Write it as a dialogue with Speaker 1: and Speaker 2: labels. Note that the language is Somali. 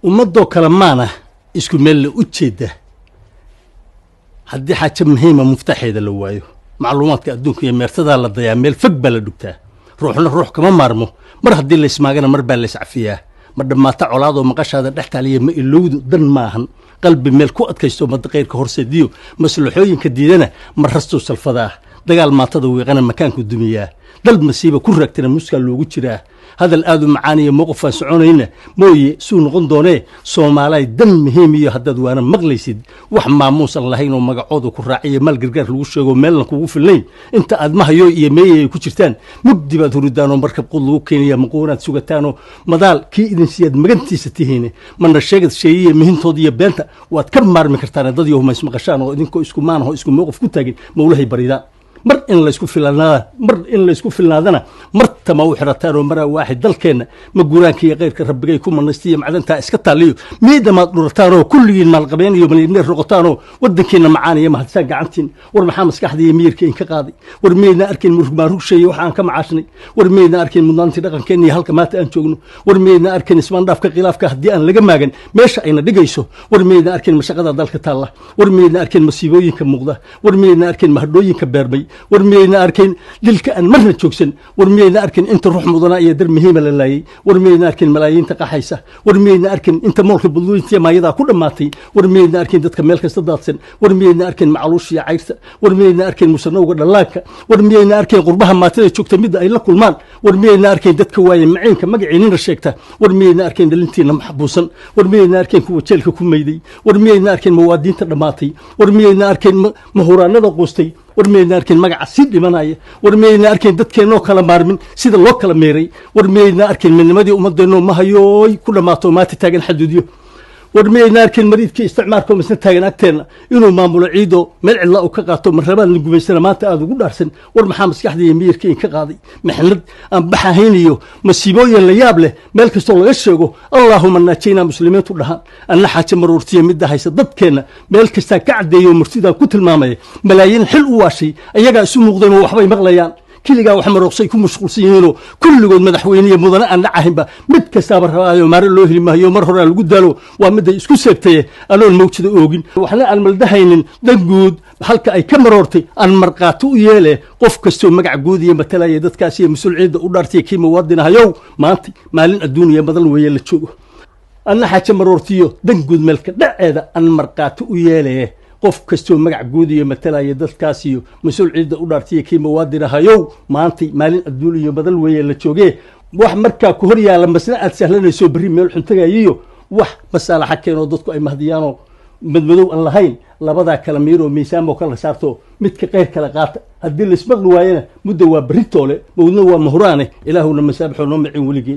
Speaker 1: Ummadoo kale maana isku meel la u jeeda. Haddii xaaje muhiima muftaaxeeda la waayo, macluumaadka adduunka iyo meertadaa la dayaa, meel fog baa la dhugtaa. Ruuxna ruux kama maarmo. Mar haddii laysmaagana, mar baa layscafiyaa. Ma dhammaato colaadoo maqashaada dhex taaliya ma ilowdu dan maahan. Qalbi meel ku adkaysto ummadda khayrka horseediyo maslaxooyinka diidana ma rastuu salfadaa. Dagaal maatada wiiqana makaanku dumiyaa. Dal masiiba ku raagtana muskaa loogu jiraa. Hadal aad u macaaniyo mowqif aan soconayna mooye suu noqon doonee. Soomaalay, dan muhiim iyo haddaad waana maqlaysid, wax maamuusan lahayn oo magacooda ku raaciyo, maal gargaar lagu sheego, meelna kugu filnayn, inta aad mahayo iyo meeyay ay ku jirtaan, mugdi baad hurudaanoo markab qud lagu keenaya maquunaad sugataanoo madaal kii idin siyaad magantiisa tihiine. Mana sheegad sheeyiya mihintooda iyo beenta waad ka maarmi kartaan. Dad yohuma ismaqashaan oo idinkoo isku maanaho isku mowqif ku taagin mawlahay baridaan. Mar in laysku filnaadana martama u xirataan oo maraa waaxid dalkeenna ma guraanka iyo keyrka rabbigay ku manaystiyo macdantaa iska taaliyo miidamaad dhurataanoo kulligiin maalqabeen iyo malyaneer noqotaanoo waddankiina macaan iyo mahadsaan gacantiin. War maxaa maskaxda iyo miyirka inka qaaday? War miyaydna arkayn murugmaarugsheeye waxa aan ka macaashnay? War miyaydna arkayn mudnaantii dhaqankeenna iyo halka maanta aan joogno? War miyaydna arkayn ismaandhaafka khilaafka haddii aan laga maagan meesha ayna dhigayso? War miyaydna arkayn mashaqada dalka taalla? War miyaydna arkayn masiibooyinka muuqda? War miyaydna arkayn mahadhooyinka beermay? War miyayna arkayn dilka aan marna joogsan? War miyayna arkayn inta ruux mudanaa iyo dar muhiima la laayay? War miyayna arkayn malaayiinta qaxaysa? War miyayna arkayn inta moolka budlooyintiya maayadaa ku dhammaatay? War miyayna arkayn dadka meel kasta daadsan? War miyayna arkayn macluusha iyo cayrta? War miyayna arkayn musanowga dhallaanka? War miyayna arkayn qurbaha maatada joogta midda ay la kulmaan? War miyayna arkayn dadka waaye maciinka magaciinina sheegta? War miyayna arkayn dhalintiina maxbuusan? War miyayna arkayn kuwa jeelka ku mayday? War miyayna arkayn muwaadiniinta dhammaatay? War miyayna arkayn mahuraanada quustay? War miyayna arkayn magaca sii dhimanaya? War miyayna arkayn dadkeennoo kala maarmin sida loo kala meeray? War miyayna arkayn midnimadii ummadeennoo mahayooy ku dhammaato maanta taagan xaduudyo? War miyayna arkayn mariidkii isticmaarka oo misna taagan agteenna inuu maamulo ciidoo meel cidlaa uu ka qaato marrabaad la gumaysana maanta aada ugu dhaarsan? War maxaa maskaxda iyo miyirka inka qaaday? Mixnad aan baxahayn iyo masiibooyin la yaab leh meel kastoo laga sheego, allaahuma naajaynaa muslimiintu dhahaan. Anna xaaje maruurtiya midda haysa dadkeenna meel kastaa ka caddeeyo murtidaan ku tilmaamaya. Malaayiin xil u waashay ayagaa isu muuqdeen oo waxbay maqlayaan. Keligaa wax marooqsay ku mashquulsan yihiinoo kulligood madaxweyne iyo mudane aan dhacahinba mid kastaaba rabaayo, maare loo heli maayo, mar horaa lagu daalo, waa miday isku seegtaye. Anoon mawjada oogin, waxna aan maldahaynin, dan guud halka ay ka maroortay aan markhaati u yeele. Qof kastoo magac guud iyo matalaya dadkaas iyo mas-uul ciidda u dhaartay, kii muwaadinahayow, maanta maalin adduun iyo madal weeye la joogo. Anna xaaje maroortiyo dan guud meelka dhaceeda aan markhaati u yeele. Qof kastoo magac guud iyo matalaya dadkaas iyo mas-uul ciidda u dhaartiya, kii muwaadinahayow, maantay maalin adduun iyo madal weeye la joogee. Wax markaa ku hor yaalla masna aad sahlanayso berri meel xun tagayiyo, wax masaalaxa keenoo dadku ay mahdiyaanoo madmadow aan lahayn, labadaa kala miiroo miisaamoo kala saarto, midka qeyr kala qaata. Haddii laismaqli waayana, mudda waa berri toole, mawdna waa mahuraane. Ilaahuna masaabaxoo noo macin weligeen.